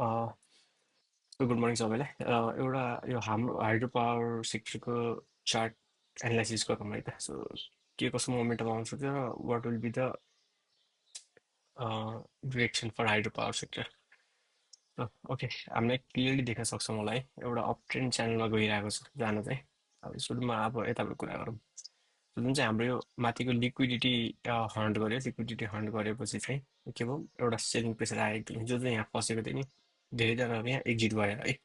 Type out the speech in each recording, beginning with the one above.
Good morning सबैलाई। एउटा यो हाम्रो हाइड्रो पावर सेक्टरको चार्ट एनालाइसिस गरौँ है त। सो के कसो मोमेन्टम आउन सक्छ र what will be the direction for hydro power sector. Okay, हामीलाई क्लियरली देख्न सक्छौँ होला है, एउटा अप ट्रेन्ड च्यानलमा गइरहेको छ जान चाहिँ। अब सुरुमा अब यताबाट कुरा गरौँ। जुन चाहिँ हाम्रो यो माथिको लिक्विडिटी हन्ट गर्यो, लिक्विडिटी हन्ट गरेपछि चाहिँ के भयो, एउटा सेलिङ प्रेसर आयो एकदम, जो चाहिँ यहाँ फसेको थियो नि, धेरैजनाहरू यहाँ एक्जिट भयो है।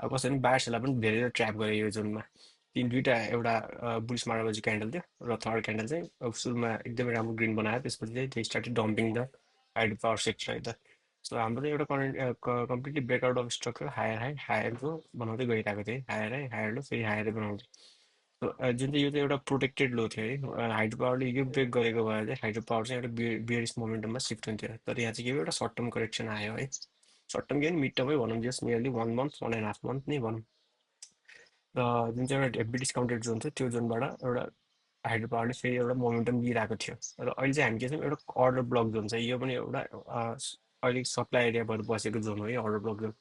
अब कसैले पनि बायर्सहरूलाई पनि धेरै ट्र्याप गरे यो जोनमा। दुईवटा, एउटा बुलिस मार्बल क्यान्डल थियो र थर्ड क्यान्डल चाहिँ अब सुरुमा एकदमै राम्रो ग्रिन बनायो, त्यसपछि चाहिँ they started dumping the hydro power sector है त। सो हाम्रो चाहिँ एउटा current completely breakout of structure higher high हायरको बनाउँदै गइरहेको थियो है, हायर हाई हायर लो फेरि हायरै बनाउँदै। सो जुन चाहिँ यो चाहिँ एउटा प्रोटेक्टेड लो थियो है, हाइड्रो पावरले यो ब्रेक गरेको भए चाहिँ हाइड्रो पावर चाहिँ एउटा बियरिस मोमेन्टममा सिफ्ट हुन्थ्यो। तर यहाँ चाहिँ के भयो, एउटा सर्ट टर्म करेक्सन आयो है। सर्ट टर्म के भने मिड टर्मै भनौँ, जस्ट नियरली 1 मन्थ 1.5 मन्थ नै भनौँ। र जुन चाहिँ एउटा हेभी डिस्काउन्टेड जोन थियो, त्यो जोनबाट एउटा हाइड्रो पावरले फेरि एउटा मोमेन्टम लिइरहेको थियो। र अहिले चाहिँ हामी के छौँ, एउटा अर्डर ब्लक जोन छ, यो पनि एउटा अहिले सप्लाई एरिया भएर बसेको जोन हो है, अर्डर ब्लक जोन।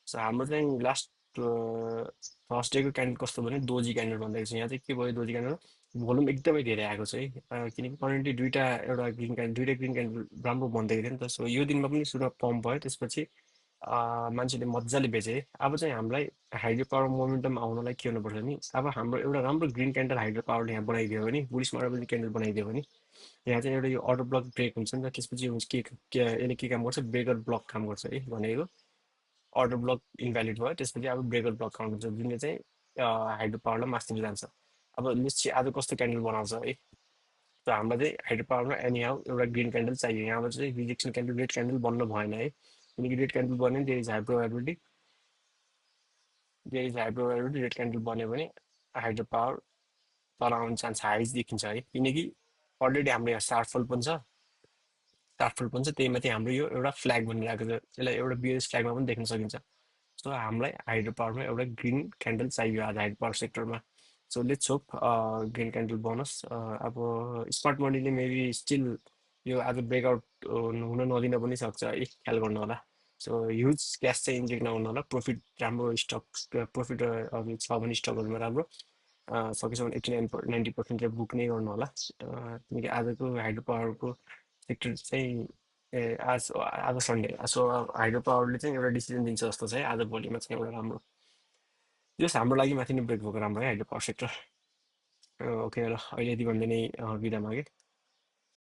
सो हाम्रो चाहिँ लास्ट थर्सडेको क्यान्डल कस्तो भने दोजी क्यान्डल भन्दैछ। यहाँ चाहिँ के भयो, दोजी क्यान्डल भोल्युम एकदमै धेरै आएको छ है। किनकि करेन्टली दुइटा ग्रिन क्यान्डल राम्रो बन्दैको थियो नि त। सो यो दिनमा पनि सुरुमा पम्प भयो, त्यसपछि मान्छेले मजाले बेचे है। अब चाहिँ हामीलाई हाइड्रो पावर मोमेन्टम आउनलाई के हुनुपर्छ नि, अब हाम्रो एउटा राम्रो ग्रिन क्यान्डल हाइड्रो पावरले यहाँ बनाइदियो भने, बुलिस मार्बल क्यान्डल बनाइदियो भने, यहाँ चाहिँ एउटा यो अर्डर ब्लक ब्रेक हुन्छ नि त। त्यसपछि हुन्छ यसले के काम गर्छ, ब्रेकर ब्लक काम गर्छ है भनेको। अर्डर ब्लक इन्भ्यालिड भयो, त्यसपछि अब ब्रेकर ब्लक काउन्ट हुन्छ, जुनले चाहिँ हाइड्रो पावरलाई मास्तिर जान्छ। अब निश्चय आज कस्तो क्यान्डल बनाउँछ है। त हामीलाई चाहिँ हाइड्रो पावरमा एनी हाउ एउटा ग्रिन क्यान्डल चाहियो। यहाँबाट चाहिँ रिजेक्सन क्यान्डल, रेड क्यान्डल बन्नु भएन है, किनकि रेड क्यान्डल बन्यो भने there is high probability, red candle बन्यो भने हाइड्रो पावर तल आउने चान्स हाई देखिन्छ है। किनकि अलरेडी हाम्रो यहाँ सार्टफल पनि छ, त्यही माथि हाम्रो यो एउटा फ्ल्याग बनिरहेको छ, त्यसलाई एउटा बिएस फ्ल्यागमा पनि देख्न सकिन्छ। सो हामीलाई हाइड्रो पावरमा एउटा ग्रिन क्यान्डल चाहियो आज हाइड्रो पावर सेक्टरमा। So let's hope green candle बनोस्। अब स्मार्ट मनीले मेबी स्टिल यो आज ब्रेकआउट हुन नदिन पनि सक्छ है, ख्याल गर्नु होला। सो ह्युज क्यास चाहिँ इन्जेक्ट नहुनु होला, प्रफिट राम्रो स्टक, प्रफिट छ भने स्टकहरूमा राम्रो सकेसम्म 89-90% चाहिँ बुक नै गर्नु होला। किनकि आजको हाइड्रो पावरको सेक्टर चाहिँ आज आज सन्डे, सो हाइड्रो पावरले चाहिँ एउटा डिसिजन दिन्छ जस्तो छ है आज भोलिमा चाहिँ एउटा राम्रो। जस हाम्रो लागि माथि नै ब्रेक भएको राम्रो है हाइड्रो पावर सेक्टर। ओके ल, अहिले यति भन्दै नै बिदा मागेँ।